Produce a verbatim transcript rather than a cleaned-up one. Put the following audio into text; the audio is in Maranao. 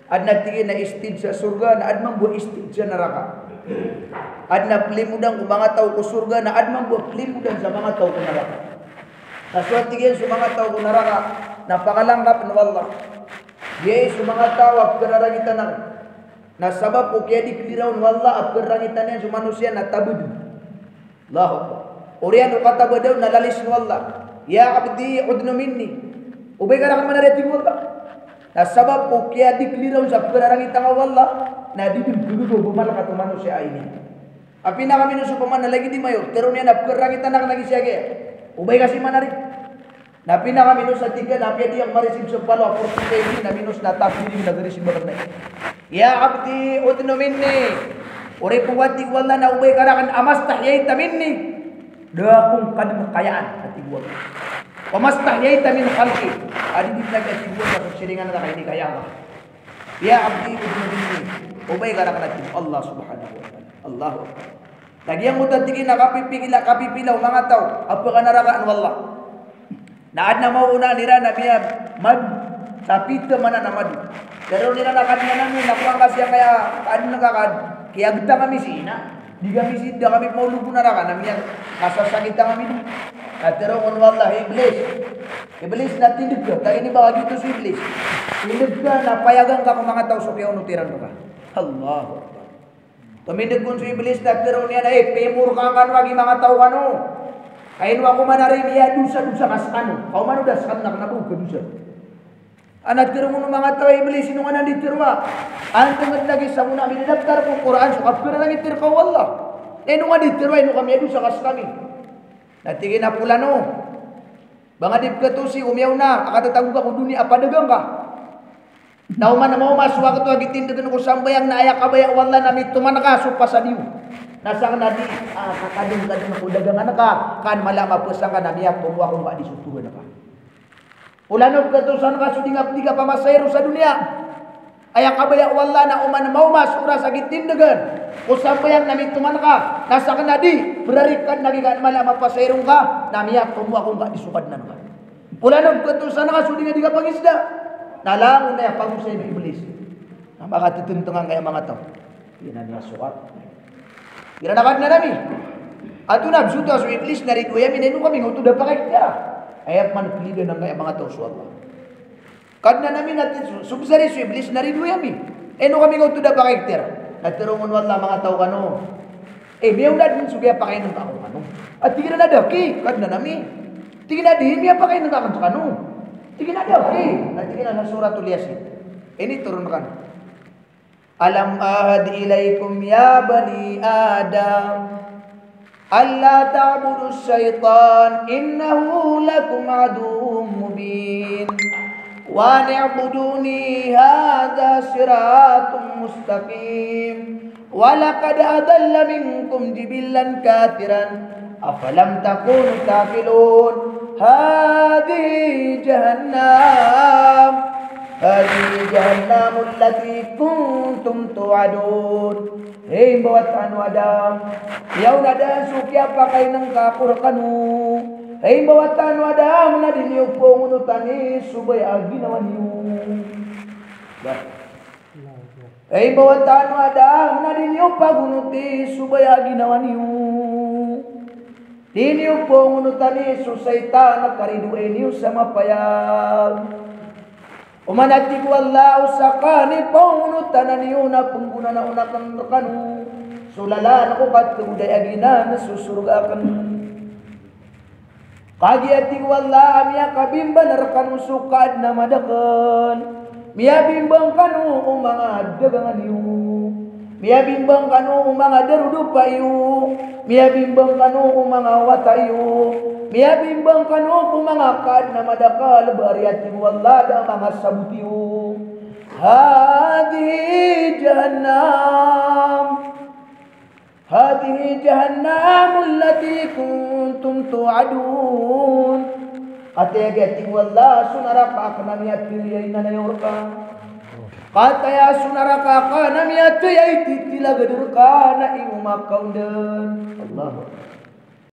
Adn a tig iyan a stage sa sorga na adn mambo a stage sa naraka. Adn a plimodan ko manga taw ko sorga na adn mambo a plimodan sa manga taw ko naraka. Na so a tig iyan so manga taw ko naraka na pakalangkapn o Allah. Giyai so manga taw a pkhararangitan akn. Na sabap ko kiyadiklira on o Allah a pkhararangitan iyan so manosiya na tabd. Allahu Akbar. Oriyan o katabada on na lalisn o Allah. "Ya abdi, udnu minni." O ba ika rakn manari, a tig o Allah. Na sabap ko kiyadiklira on sa pkhararangitan ka o Allah, na di dn khagaga o ba malkat o manosiya a ini. A pinakaminos opama na lagid i mayor, tharoon iyan a pkhararangitan akn a giya siya giya. O ba ika si manari. Na pinakaminos a tig ka na apiya di akn ma-receive sa palo a forty-five na minos na thirty na ga-receive akn na. "Ya abdi, udnu minni." Oriyan o ba, a tig o Allah, na o ba ika rakn a mastahyaita minni. Da akong kadn kayaan, a tig o Allah. Wa mastahyaita min khalqi. A di dn lagid, a tig o Allah, so siringan ka a inikaya ka. "Ya abdi, udnu minni." O ba ika rakn, a tig o Allah subhanahu wa ta'ala. Allahu Akbar. Na giyangkoto, a tig iyan, a kapipila, kapipila o manga taw a pkhanarakaan o Allah. Na adn a maonaan iran a miyamad sa pito manan a mado. Tharoon iran a Kadnan ami, na kowan ka sii angkaya kaadn ka, ka kiyagta kami sii na. Di kami sii, da kami pmaolog ko naraka, na miyakasasakitan kami di. Na tharoon o Allah, Iblis. Iblis, na tindg ka, ta ini ba ka giyoto so Iblis. Tindg ka na payagan ka ko manga taw so kiyaonot iran rka. Allahu Akbar. Tomindg kon so Iblis na tharoon iyan a, "Eh, pimorkaan kano a gii manga taw kano. Ka ino ako manari, miyadosadosa ka skano. Ka oman o da skano na kna ba o kadosa." Ana tharoon o manga taw a Iblis, ino ngka nan di tharoa? Antonaa dn a gii sabot a midadaptar ko Qur'an so kapkhararangit rka o Allah? Na ino ngka di tharoa, ino ka miyadosa ka skami? Na tig iyan a, "Polano, ba nga di pkhatosi ko miyaona a katatago ka ko doniya a padagang ka. Na oman a maoma so wakto a gii tindgn ko sambayang na aya kabaya o Allah na mitoman ka so pasad iyo. Na sakn a di, ah, kakadngkadng ko dagangan ka, ka an mala a mapasang ka na miyatomo ako ngka di so togan ka. Polano, pkhatosan ka so di nga pd i kapamasairo sa doniya. Aya kabaya o Allah na oman a maoma so oras a gii tindgn ko sambayang na mitoman ka, na sakn a di, prari ka dn a gii ka an mala a mapasairo ngka, na miyatomo ako ngka di so Kadnan ka. Polano, pkhatosan ka so di nga di kapangisda." Na langon aya pagosay o Iblis. Na makatitntng angkaya manga taw. Iran a sokat. Iran a Kadnan ami. Antonaa bs oto a so Iblis na ridoay ami, na ino kami nga oto da pakaiktiyara? Aya pman pklidan angkaya manga taw so Allah. Kadnan ami, na tig so, so bs ari so Iblis na ridoay ami. Ino kami nga oto da pakaiktiyara? Na tharoon o Allah, manga taw kano. Eh, miyaona dn so kiyapakainngka ko kano. A tig iran a da ki, Kadnan ami. Tig iyan a di, miyapakainngka akn rkano. Tig iyan a da ki. Na tig iyan a Suratul Yasin. Initoron rkano. Alam ahad ilaikum ya bani Adam, alla ta'budus shaytan, innahu lakum aduwwum mubin. Wa ani'buduni hadha siratun mustaqim. Wa laqad adalla minkum jibillan kathiran. Afalam takunu ta'qilun. Hadhihi jahannam. Hadhihi jahannamu allati kuntum tu'adun. Hey, mbawatan o Adam. Miyaona dn so kiyapakainngka ko rkano. Hey, mbawatan o Adam, na di niyo pangonotani so baya a ginawa niyo. Bah. Hey, mbawatan o Adam, na di niyo pagonoti so baya a ginawa niyo. Di niyo pangonotani so shaytan a karidoay niyo sa mapayag. Oman, a tig o Allah, o skaniyan i pangonotanan iyo na pnggonanaon akn rkano so lalan ko katgoday a giyanan so sorga akn. Kagiya, a tig o Allah, a miyakabimbang rkano so kaadn a madakl. Miyabimbang kano o manga dagangan iyo. Miyabimbang kano o manga darodopa iyo. Miyabimbang kano o manga wata iyo. Miyabimbang kano ko manga kaadn a madakl, ba ari, a tig o Allah, da a manga sabot iyo. Hadhihi jahannam. Hadhihi jahannamu allati kuntum tu'adun. Katii a giya, a tig o Allah, so naraka akn a miyathay a inanayaw rka. Katii a so naraka akn a miyathay a ititilagad rka na ingoma ka on dn. Allahu Akbar.